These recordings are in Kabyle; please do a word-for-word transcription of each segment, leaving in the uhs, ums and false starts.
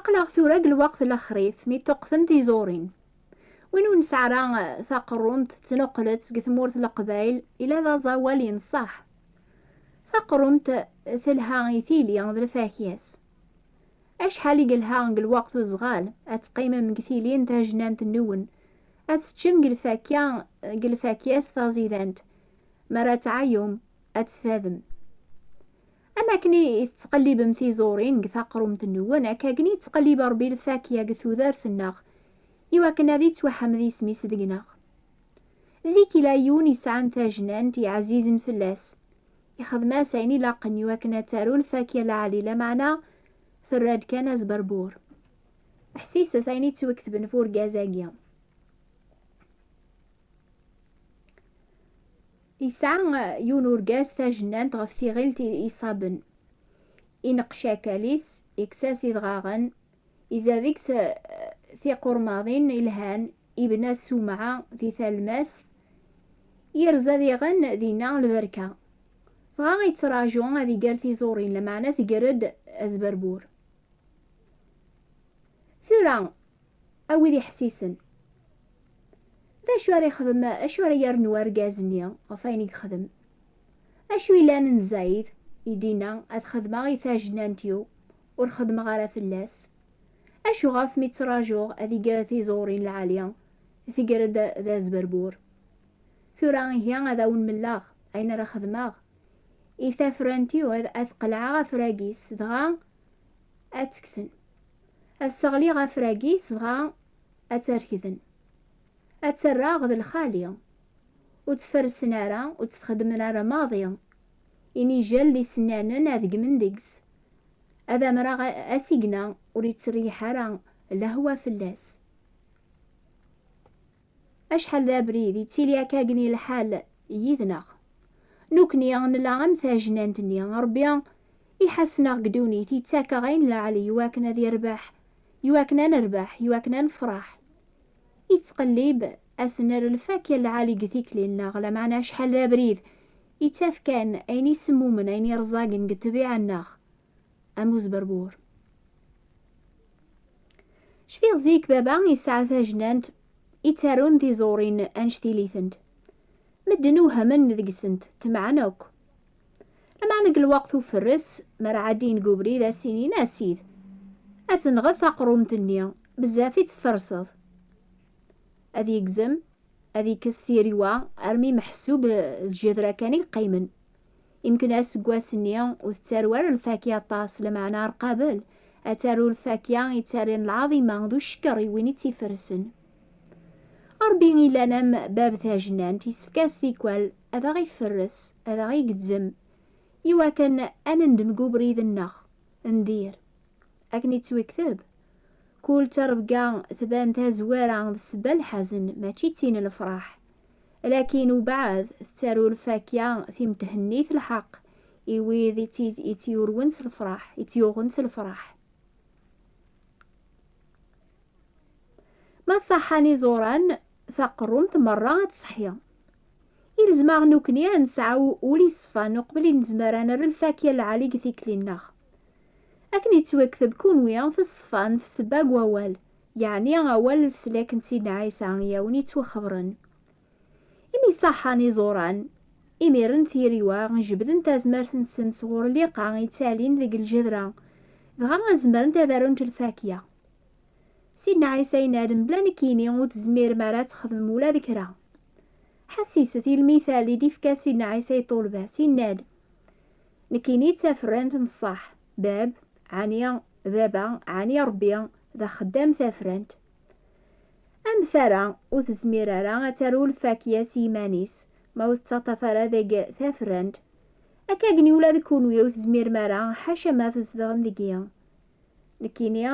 Aql-aɣ tura deg lweqt n lexrif, mi ṭṭuqqten tiẓurin. Win ur nesɛi ara taqerrumt, ttnuqlet deg tmurt n Leqbayel, ila d aẓawal yenṣaḥ. Taqerrumt telha i tili d lfakya-s. Acḥal i yelha deg lweqt uzɣal, ad teqqimem deg tili n tajnant-nwen, ad teččem deg lfakya, deg lfakya-s taẓidant, mi ara tɛayum, ad tfadem. Am akken i tettqellibem tiẓurin deg taqerrumt-nwen, akka akken i yettqellib Ṛebbi lfakya deg tudert-nneɣ, iwakken ad ittwaḥmed yisem-is deg-neɣ. Zik ila yiwen yesɛan tajnant yeɛzizen fell-as. Ixdem-as ayen ilaqen iwakken ad taru lfakya lɛali, lameɛna terra-d kan azberbur. Ḥsiset ayen yettwaketben f urgaz-agi. Yesɛa yiwen urgaz tajnant ɣef tiɣilt i iṣaben. Ineqqec akal-is, ikkes-as idɣaɣen, iza deg-s, eh, tiqurmaḍin ilhan, ibna ssumɛa di talmast, yerza diɣen dinna lberka. Dɣa ittraǧu ad iger tiẓurin, lameɛna tger-d azberbur. Tura, a wid iḥessisen, d acu ara ixdem, acu ara yernu urgaz-nni ɣef wayen i yexdem? Acu yellan n zzayed i d-yenna ad xedmeɣ i tajnant-iw, ur xedmeɣ ara fell-as? Acu ɣef mi ttraǧuɣ ad iger tiẓurin lɛali, teger-d d azberbur? Tura ihi ad awen-melleɣ ayen ara xedmeɣ i tafrant-iw, ad, ad qelɛeɣ afrag-is, dɣa ad tt-kksen. Ad sseɣliɣ afrag-is, dɣa ad tt-rekden. Ad tt-rreɣ d lxali. Ur tt-fersen ara, ur tt-txeddmen ara maḍi. Inijel d isennanen ad ggmen deg-s. Ad amreɣ a-, asigna ur yettriḥ ara lehwa fell-as. Acḥal d abrid, yettili akkagni lḥal yid-neɣ. Nukni nella am tajnant-nni, Ṛebbi iḥassen-aɣ deg ddunit, yettak-aɣ ayen lɛali iwakken ad yerbeḥ, iwakken ad nerbeḥ, iwakken ad nefṛeḥ. Yettqellib, ad s-nerr lfakya lɛali deg tikli-nneɣ, lameɛna acḥal d abrid, yettaf kan ayen isemmumen, ayen yerẓagen deg ṭṭbiɛa-nneɣ, am uzberbur. Cfiɣ zik baba yesɛa tajnant ittarun tiẓurin annect-ilitent. Medden wehhmen deg-sent, ṭemɛen akk. Lameɛna deg lweqt uferres, mi ara ɛeddin deg ubrid, ad s-inin: "A sid, ad tenɣeḍ taqerrumt-nni, bezzaf i tt-tferseḍ." Ad yegzem, ad yekkes tiriwa armi meḥsub lǧedra kan i yeqqimen. Imken aseggas-nni ur tettaru ara lfakya aṭas, lameɛna ar qabel ad taru lfakya yettarran lɛaḍima d ucekker i win i tt-ifersen. Ṛebbi ilan am bab tajnant, yessefk-as tikwal ad aɣ-iferres, ad aɣ-igezzem, iwakken ad nendem deg ubrid-nneɣ, ndir. Akken yettwikteb, kul ttrebga tban tazwara d ssebba n lḥazen, mačči d tin n lefṛaḥ. Lakin ubeɛd tettaru lfakya timthennit lḥeqq i wid i tt-, i tt-yurwen s lefṛaḥ, i tt-yuɣen s lefṛaḥ. Ma ṣaḥḥan iẓuran, taqerrumt merra ad tṣeḥḥi. Ilzem-aɣ nukni ad nesɛu ul iṣfan uqbel i nezmer ad nerr lfakya lɛali deg tikli-nneɣ. Akken yettwakteb, kunwi teṣfam f ssebba n wawal, yeɛni awal n leslak n Sidna Ɛisa i awen-ittwaxebren. Imi ṣaḥḥan iẓuran, imiren tiriwa jebdent tazmert-nsent sɣur lliqa yettalin deg lǧedra, dɣa zemrent ad arunt lfakya. Sidna Ɛisa yenna-d: "Mebla nekkini ur tezmirem ara ad txedmem ula d kra." Ḥessiset i lmital i d-ifka Sidna Ɛisa i ṭṭulba-s, yenna-d: "Nekkini d tafrant n ṣṣeḥ, bab, ɛni baba, ɛni Ṛebbi, d axeddam tafrant." Am tara ur tezmir ara ad taru lfakya s yiman-is, ma ur tettaṭṭaf ara deg tafrant, akka gni ula d kunwi ur tezmirem ara, ḥaca ma tzedɣem deg-i. Nekkini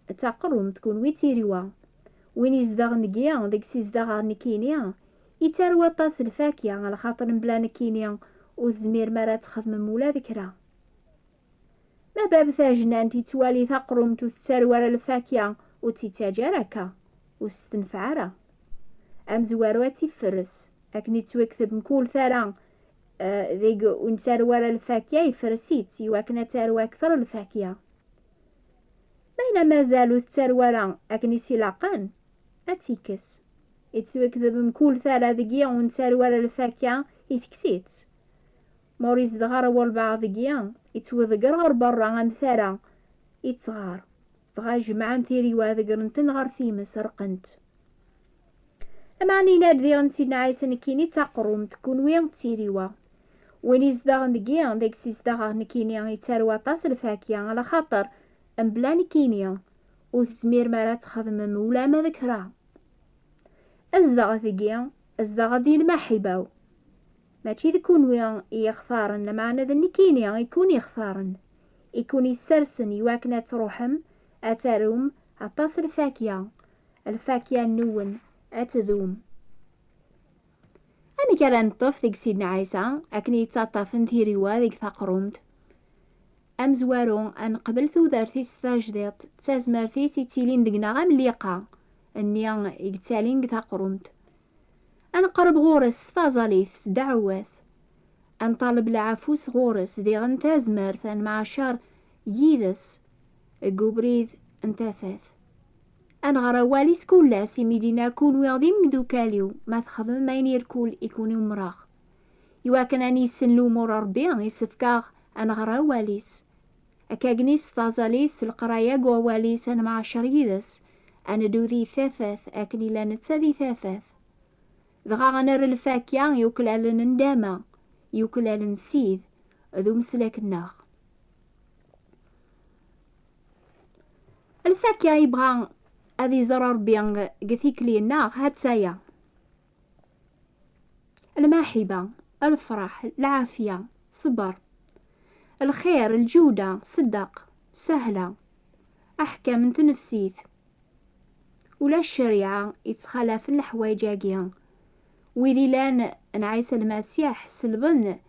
d taqerrumt, kunwi d tiriwa. Win izedɣen deg-i, deg-s izdeɣ nekkini, yettaru aṭas lfakya, lxaṭer mebla nekkini ur tezmirem ara ad txedmem ula d kra. Ma bab tajnant yettwali taqerrumt ur tettaru ara lfakya, ur tt-ittaǧǧa ara akka, ur s-tenfeɛ ara. Amezwaru ad tt-iferres, akken yettwakteb mkul tara, eh, deg ur nettaru ara lfakya, iferres-itt, iwakken ad taru akter lfakya. Ma Nna mazal ur tettarew ara akken i s-ilaqen, ad tt-ikkes. Ittwekdeb mkul tara deg-i ur nettarew ara lfakya, itekkes-itt. Ma ur izdeɣ ara walbeɛḍ deg-i, ittwḍegger ɣer berra am tara, ittɣar. Dɣa jemɛen tiriwa, ḍeggren-ten ɣer times, rqent. Lameɛna yenna-d diɣen Sidna Ɛisa: "Nekkini d taqrumt, kunwi d tiriwa. Win izedɣen deg-i, deg-s izdeɣeɣ nekkini, yettarew aṭas lfakya, ala xaṭer mebla nekkini ur tezmirem ara ad txedmem ulama d kra. Zdeɣet deg-i, zdeɣet di lmaḥiba-w." Mačči d kunwi i yi-xtaren, lameɛna d nekkini i kun-ixtaren, i kun-issersen iwakken ad truḥem, ad tarum aṭas lfakya, lfakya-nwen ad tdum. Amek ara neṭṭef deg Sidna Ɛisa akken yettaṭṭafen tiriwa deg taqrumt? Amezwaru, ad neqbel tudert-is tajdiṭ d tazmert-is yettilin deg-neɣ am lliqa-nni i yettalin deg taqrumt. Ad neqreb ɣur-s s taẓalit, s ddeɛwat. Ad nṭaleb lɛafu-s ɣur-s, diɣen tazmert, ad nemɛacer yid-s deg ubrid n tafat. Ad nɣer awal-is kul ass, imi d-inna: "Kunwi d imdukal-iw, ma txedmem ayen irkul i kun-umreɣ." Iwakken ad nissen lumuṛ n Ṛebbi, isefk-aɣ ad nɣer awal-is. Akkagni s taẓalit, s leqraya n wawal-is, ad nemɛacer yid-s, ad neddu di tafat akken illa netta di tafat. Dɣa ad nerr lfakya yuklalen ndama, yuklalen Sid d umeslak-nneɣ. Lfakya yebɣa ad iẓer Ṛebbi deg tikli-nneɣ, ha-tt-aya. Lmaḥiba, lfeṛḥ, lɛafya, ṣṣber, lxir, lǧuda, ṣṣeddaq, sahla, aḥkam n tnefsit. Ulac ccariɛa yettxalafen leḥwayeǧ-agi. Wid ilan n Ɛisa Lmasiḥ selben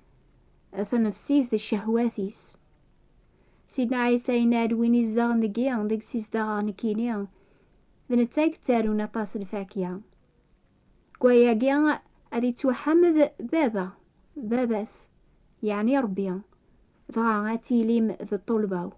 tnefsit d ccehwat-is. Sidna Ɛisa yenna-d: "Win izedɣen deg-i, deg-s izedɣeɣ nekkini, d netta i yettarun aṭas lfakya." Deg wayagi ad ittwaḥemmed Baba, Baba-s, yeɛni Ṛebbi, dɣa ad tilim d ṭṭulba-w.